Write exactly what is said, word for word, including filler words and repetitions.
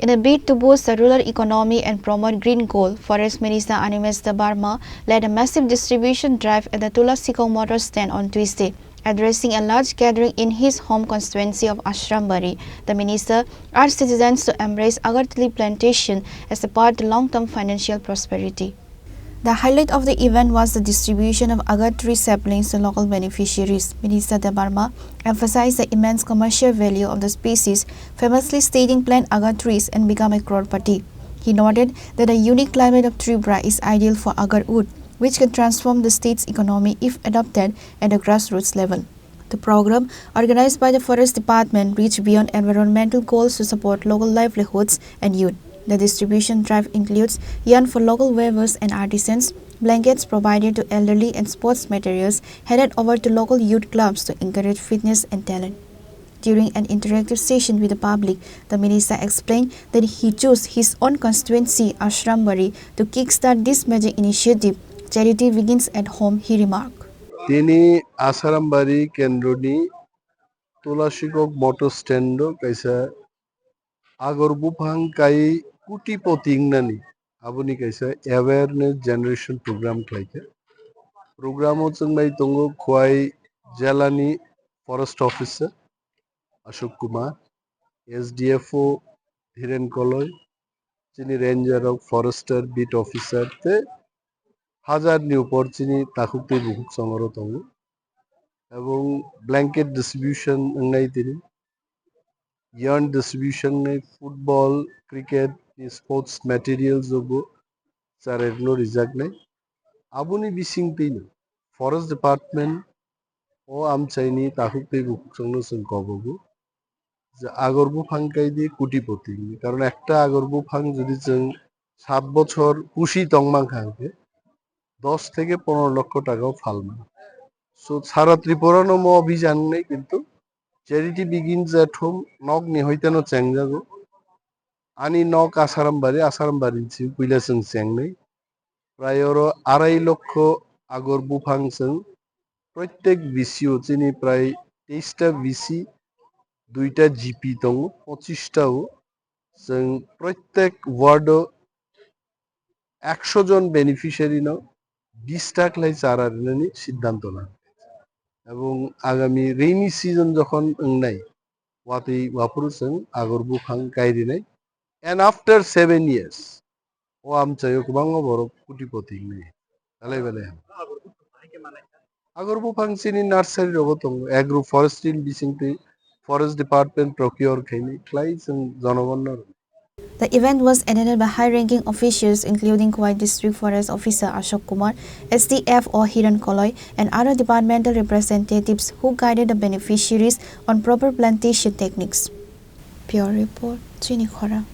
In a bid to boost the rural economy and promote green goal, Forest Minister Animesh Debbarma led a massive distribution drive at the Tulasikok motor stand on Tuesday. Addressing a large gathering in his home constituency of Ashrambari, the minister urged citizens to embrace agar tree plantation as a path to long-term financial prosperity. The highlight of the event was the distribution of agar tree saplings to local beneficiaries. Minister Debbarma emphasized the immense commercial value of the species, famously stating, "Plant agar trees and become a crorepati." He noted that the unique climate of Tripura is ideal for agar wood, which can transform the state's economy if adopted at a grassroots level. The program, organized by the Forest Department, reached beyond environmental goals to support local livelihoods and youth. The distribution drive includes yarn for local weavers and artisans, blankets provided to elderly, and sports materials handed over to local youth clubs to encourage fitness and talent. During an interactive session with the public, the minister explained that he chose his own constituency, Ashrambari, to kickstart this major initiative. "Charity begins at home," he remarked. Tini Asarambari kendroni Tulashikok motor stand o kaisa agor buphang kai kutipoti wngnani aboni kaisa awareness generation program khlaikha. Program o chwngnai tongo Khowai jelani forest officer Ashok Kumar, S D F O Dhiren Koloi, chini ranger rok, forester, beat officer tei hajar ni upor chini takhuk tei bukhuk chongoro tongo. Ebong blanket distribution wngnai tini, yarn distribution wngnai, football, cricket ni sports materials jogo charai rwno rijaknai. Aboni bising twi forest department o amchaini takhuk tei bukhuk chongno chwng kobogo. Je agor buphang kai di kutipoti hwnwi. Karon ekta agor buphang jodi chwng sat bochor pusi tongmang kha hwnkhe dos theke pondro lokho taka o phalmang. So sara Tripura no mo abhijan wngnai, kintu charity begins at home, nok ni hoite no chengjago. Ani nok Asarambari, Asarambari ni si puila chwng chengnai. Prai oro arai lokho agor buphang chwng proitek V C o chini prai teis ta V C, duita G P tongo, pochis ta o. Chwng proitek ward o ekso jon beneficiary no bis ta khlai chara rinani siddhanto la. Ebong agami rainy season jokhon wngnai, watwi waphuru chwng agor buphang kai rinai. And after seven years, o amchaio kwbangma borok kutipoti wngnai. Belai belai ham. Agor buphang chini nursery rogo tongo, agro forestry ni bisingtwi forest department procure khaini khlai chwng jonogonno. The event was attended by high-ranking officials, including Khowai District Forest Officer Ashok Kumar, S D F O Hiran Koloi, and other departmental representatives who guided the beneficiaries on proper plantation techniques. Bureau Report, Chini Khorang.